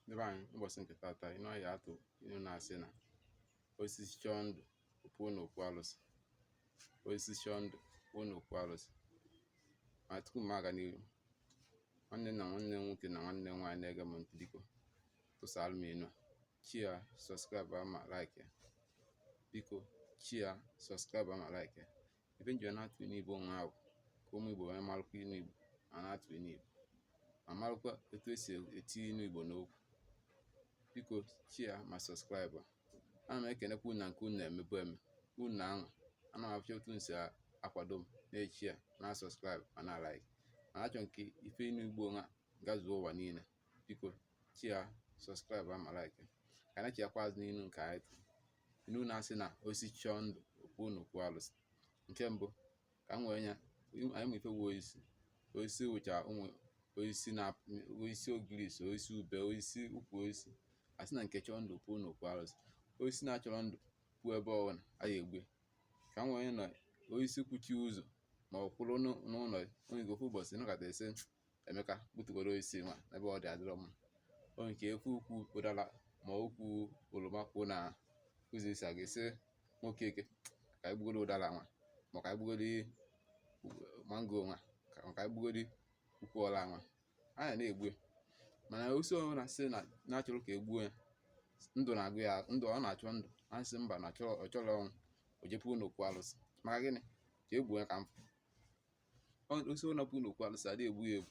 Ndị be anyị, ụbọchị nke tata, inu anyị atụ inu na-asị na osisi chọọ ndụ, o puo n'okwu alụsị. Osisi chọọ ndụ, puo n'okwu alụsị. Ma tupu m aga n'ihu, nwanne na nwanne nwoke na nwanne nwaanyị na-ege m ntị, biko tụsara m inu a, share, subscribe ma like ya. Biko share, subscribe ma like ya. Ife m ji na-atụ inu Igbo nwa ahụ ka ụmụ Igbo wee marụkwa inu Igbo ma na-atụ inu Igbo ma marụkwa etu esi eti inu Igbo n'okwu. Biko share ma subscribe. Ana m ekenekwa unu na nke unu na-emebu eme unu na anwa. Ana m afụcha otu unu si akwado m na-eshare, na subscribe ma na like, mana achọ nke ife inu Igbo nwa gazuo ụwa niile. Biko share, subscribe ma like. Ka anyị chịakwa azụ n'inu nke anyị tụrụ, inu na-asị na osisi chọọ ndụ, o puo n'okwu alụsị. Nke mbụ ka m wee nya anyị ma ife wu osisi. Osisi wụcha ụmụ osisi na osisi ogirisi, osisi ube, osisi ukwu osisi. Asị na nke chọọ ndụ puo n'okwu alụsị. Osisi na-achọrọ ndụ puo ebe ọbụla, a ya egbu. Ka m wee na osisi kwuchie ụzọ ma ọ kwụrụ n'ụlọ onye ofu ụbọchị nọkọta ese Emeka gbutugoro osisi nwa ebe ọ dị adịrọ mma. O nke ekwu ukwu ụdara ma ukwu oroma kwuo na ụzọ isi a ga-esi nwoke eke ka anyị gbugoro ụdara nwa, ma ka anyị gbugoro mango nwa, ka anyị gbugoro ukwu ọla nwa, anya na-egbu ya. Mana osisi ọbụla sị na na-achọrọ ka e gbuo ya, ndụ na-agụ ya, ndụ ọ na-achọ ndụ, a sị mba na ọ chọrọ ọnwụ, o jepuo n'okwu alụsị. Maka gịnị ka e gbuo ya? Ka mfụ osisi ọbụla pu n'okwu alụsị, adịghị egbu ya egbu,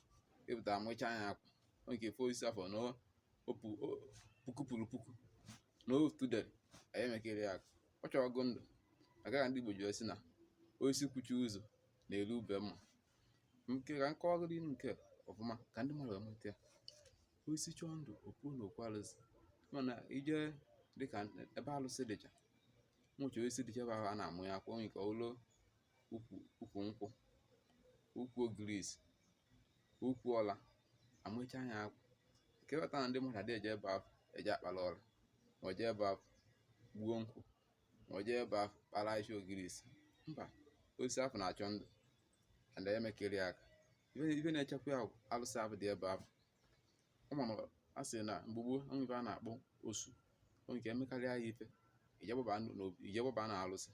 ịpụta amụcha anya akwa. O nke fo osisi afọ na opu puku pụrụ puku na otu dere anyị emekere ya aka, ọ chọrọ ọgụ ndụ. Agaghị ndị Igbo ji sị na osisi kwuchi ụzọ na-eru ube mma. Nke ka nkọwagoro inu nke ọfụma ka ndị mmadụ wee mụta ya. Osisi chọọ ndụ, o puo n'okwu alụsị. Mana ije dịka ebe alụsị dịcha, nwụcha osisi dịcha ebe ahụ a na-amụ ya akwa, onye nke ọlụ ukwu ukwu nkwụ, ukwu ogirisi, ukwu ọla, amụcha anya akwa nke weta na ndị mmadụ adịghị eje ebe ahụ eje akpara ọla, ma ọ jee ebe ahụ gbuo nkwụ, ma ọ jee ebe ahụ kpara ahịhịa ogirisi. Mba, osisi afụ na-achọ ndụ and emekere ya aka. Ife na-echekwa ya bụ alụsị ahụ dị ebe ahụ. Ụmụ a sị na mgbe gboo onwe ife a na-akpọ osu, onwe nke emekarịa ya ife ije gbaba na alụsị,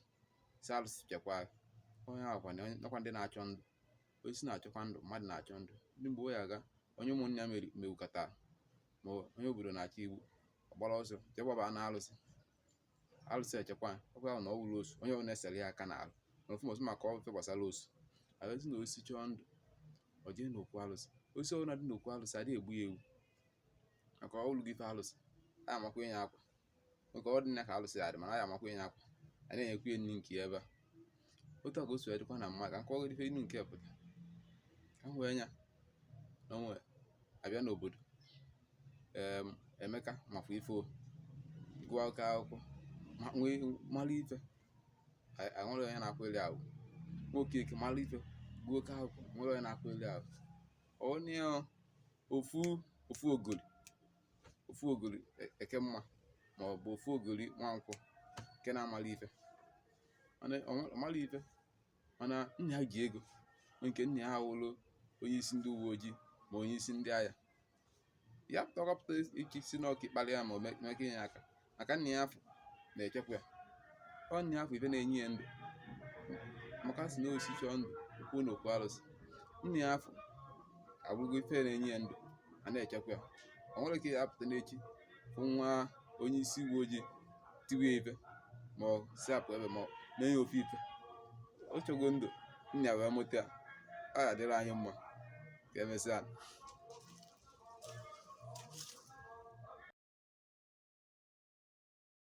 si alụsị chekwa ya. Onye ahụ kwa nakwa ndị na-achọ ndụ. Osisi na-achọkwa ndụ, mmadụ na-achọ ndụ. Ndị mgbe ya aga onye ụmụnne ya mewukọtara ma onye obodo na-achọ igbu, ọ gbara ọsọ jee gbaba na alụsị, alụsị echekwa ya. Ọkwa ahụ na ọ wụrụ osu, onye ọbụla esere ya aka n'alụ mana ofu mbọsị maka ife gbasara osu. Alụsị na osisi chọọ ndụ, ọ jee n'okwu alụsị. Osisi ọbụla dị n'okwu alụsị adịghị egbu ya egbu, maka ọ wụrụ gị ife alụsị a amakwa enye akwa maka ọ dị na ka alụsị adị, mana a ya amakwa enye akwa, a na-enyekwa ya nri nke ebe a. Otu a ka o si dịkwa na mmadụ. Ka nkọwagoro ife inu nke pụta ka m wee nya na onwe abịa n'obodo. Emeka makwa ife o gụọ oke akwụkwọ, nwee mara ife, nwere onye na-akwụ elu ahụ. Nwoke eke mara ife, gụọ oke akwụkwọ, nwere onye na-akwụ elu ahụ. Onye ofu ofu ogoli, ofu ogoli eke mma, ma ọ bụ ofu ogoli nwankwọ nke na-amara ife, mana ọ mara ife, mana nna ya ji ego nke nna ya awụlụ onye isi ndị uwe ojii ma onye isi ndị agha. Ya pụta ichi si n'ọka ịkpali ya ma o meke ya aka, maka nna ya afọ na-echekwa ya. Ọ nna ya afọ ife na-enye ya ndụ, maka sị na osisi chọọ ndụ, okwu na okwu alụsị. Nna ya afọ abụrụgo ife na-enye ya ndụ, a na-echekwa ya. O nwere ike ya apụta n'echi fụ nwa onye isi uwe ojii tiwe ya ife, ma ọ si apụ ebe, ma ọ mee ya ofe ife. Ọ chọgo ndụ, nna ya wee mụta ya. Ọ ya adịrị anyị mma. Ka emesịa.